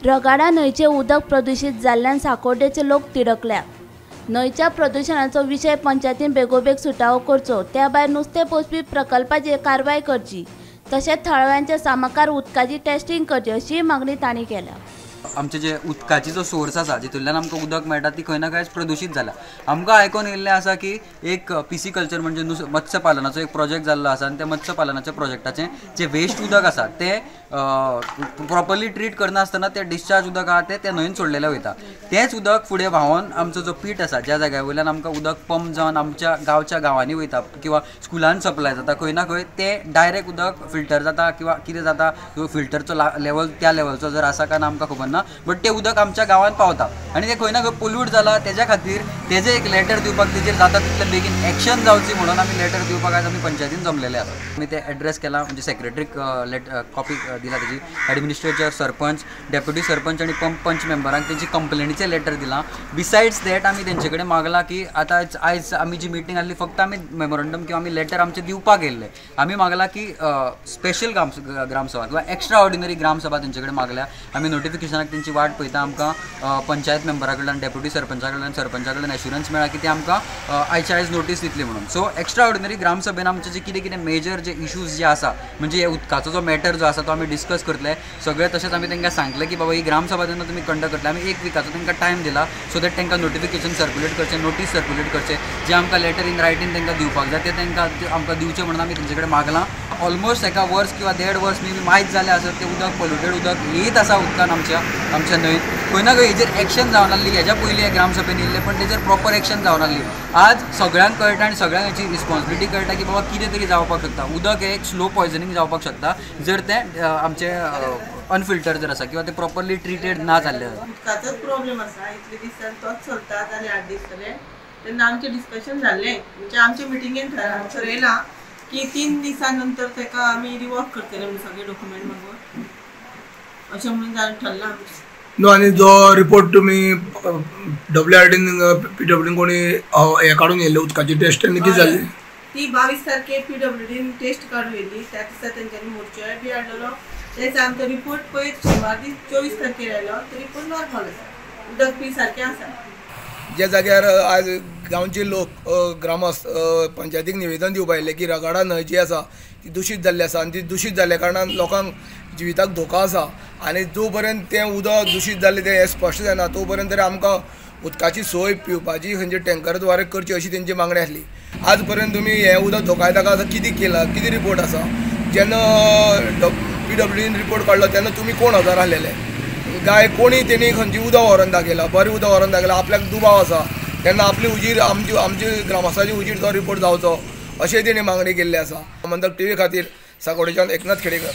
रगाडा न्हंयचें उदक प्रदूशीत जाल्ल्यान साकोड्डेचे लोक तिडकल्या। न्हंयच्या प्रदूशणाचो विशय पंचायतीन बेगोबेग सुटावो करचो, त्या भायर नुस्तें पोसपी प्रकल्पाचेर कारवाय करची, तशेंच थळाव्यांच्या सामकार उदकाची टेस्टिंग करची अशी मागणी तांणी केल्या। आमचे जे उदकाची जो सोर्स आसा जितूंतल्यान आमकां उदक मेळटा ती खंय ना खंय प्रदूशीत जाला। आमकां आयकोन येयल्लें आसा की एक पिसिकल्चर म्हणजे मत्स्यपालनाचो एक प्रोजेक्ट जाल्लो आसा आनी त्या मत्स्यपालनाच्या प्रोजेक्टाचें जे वेस्ट उदक आसा तें प्रॉपरली ट्रीट करनासतना तें डिस्चार्ज उदक आहा तें त्या न्हंयेन सोडलेलें वयता। तेंच उदक फुडें व्हांवोन आमचो जो पीट आसा ज्या जाग्या वयल्यान आमकां उदक पंप जावन आमच्या गांवच्या गांवांनी वयता किंवा स्कुलान सप्लाय जाता, खंय ना खंय तें डायरेक्ट उदक फिल्टर जाता किंवा कितें जाता, फिल्टरचो लेवल त्या लेवलचो जर आसा काय ना आमकां खबर ना, बट ते उदक आमच्या गांवांत पावता आनी तें खंय ना खंय पोल्यूट जाला। तेज्या खातीर तेजें एक लेटर दिवपाक तेजेर जाता तितलें बेगीन एक्शन जावची म्हणून आमी लेटर दिवपाक आयज आमी पंचायतीन जमलेले आसा। आमी ते एड्रेस केला म्हणजे सेक्रेटरीक कॉपी दिला तेजी, एडमिनिस्ट्रेटर, सरपंच, डेप्युटी सरपंच आनी पंच मेंबरांक तेंची कंप्लेनीचें लेटर दिलां। बिसायड्स that आमी तेंचे कडेन मागलां की आतां आयज आमी जी मिटींग आहली फक्त आमी मेमोरंडम किंवा आमी लेटर आमचें दिवपाक येयल्ले। आमी मागलां की स्पेशल ग्रामसभा किंवा एक्स्ट्रा ऑर्डिनरी ग्रामसभा तेंचे कडेन मागल्या। आमी नोटिफिकेशनाक तेंची वाट पळयता। आमकां पंचायत मेंबरा कडल्यान, डेप्युटी सरपंचा कडल्यान, सरपंचा कडल्यान एश्युरन्स मेळ्ळा की ते आमकां आयच्या आयज नोटीस दितली म्हणून। सो एक्स्ट्रा ऑर्डिनरी ग्रामसभेन आमचे जे कितें कितें मेजर जे इशूज जे आसा म्हणजे उदकाचो जो मॅटर जो आसा तो आमी डिस्कस करतले सगळे। तशेंच आमी तांकां सांगलें की बाबा ही ग्रामसभा जेन्ना तुमी कंडक्ट करतले आमी एक विकाचो तांकां टायम दिला सो that तांकां नोटिफिकेशन सर्क्युलेट करचें, नोटीस सर्क्युलेट करचें, जें आमकां लेटर इन रायटींग तांकां दिवपाक जाय तें तांकां आमकां दिवचें म्हणून आमी तेंचे कडेन मागलां। ऑलमोस्ट एका वर्स किंवा देड वर्स मे बी मायज जालें आसत तें उदक पोल्युटेड उदक येयत आसा उदकान आमच्या आमच्या न्हंयेत। खंय ना खंय हेजेर एक्शन जावन आहली, हेज्या पयलीं ग्रामसभेन येयल्लें पण तेजेर प्रॉपर एक्शन जावन आहली। आज सगळ्यांक कळटा आनी सगळ्यांक हेची रिस्पॉन्सिबिलिटी कळटा की बाबा कितें तरी जावपाक शकता, उदक हें एक स्लो पॉयजनींग जावपाक शकता जर तें आमचें अनफिल्टर जर आसा किंवा तें प्रॉपरली ट्रिटेड ना जाल्लें। उदकाचोच प्रॉब्लेम आसा, इतले दीस तोच चलता जाल्यार 8 दीस जाले तेन्ना आमचें डिस्कशन जाल्लें म्हणजे आमच्या मिटिंगेन ठरयलां की 3 दिसां नंतर ताका आमी रिवॉक करतले म्हणून सगळे डॉक्युमेंट मागून अशें म्हणून ठरलां आमचें। न्हू आनी जो रिपोर्ट तुमी WRDन PWDन कोणी हें काडून येयल्ले उदकाची टेस्ट तेन्ना कितें जाली? ती 22 तारखेर PWDन टेस्ट काडून येयल्ली, त्या दिसा तेंच्यांनी मोर्चोय बी हाडलेलो। तेच आमचो रिपोर्ट पयर शेनवार दीस 24 तारखेर आयलो तो रिपोर्ट नॉर्मल आसा, उदक बी सारकें आसा। ज्या जाग्यार आज गांवचे लोक ग्रामस्थ पंचायतीक निवेदन दिवपा आयिल्ले की रगाडा न्हंय जी आसा ती दुशीत जाल्ली आसा आनी ती दुशीत जाल्ल्या कारणान लोकांक जिविताक धोका आसा आनी जो पर्यंत तें उदक दुशीत जाल्लें तें हें स्पश्ट जायना तो पर्यंत तरी आमकां उदकाची सोय पिवपाची खंयच्या टँकर द्वारे करची अशी तेंची मागणी आसली। आज पर्यंत तुमी हें उदक धोकायता आसा कितें केलां, कितें रिपोर्ट आसा? जेन्ना PWDन रिपोर्ट काडलो तेन्ना तुमी कोण हजर आसलेले काय कोणी तेणी खंयची उदक व्हरोन दाखयलां, बरें उदक व्हरोन दाखयलां, आपल्याक दुबाव आसा तेन्ना आपली उजीर आमची आमची ग्रामस्थाची उजीर तो रिपोर्ट जावचो अशें तेणी मागणी केल्ली आसा। गोमंतक TV खातीर साकोडेच्यान एकनाथ खेडेकर।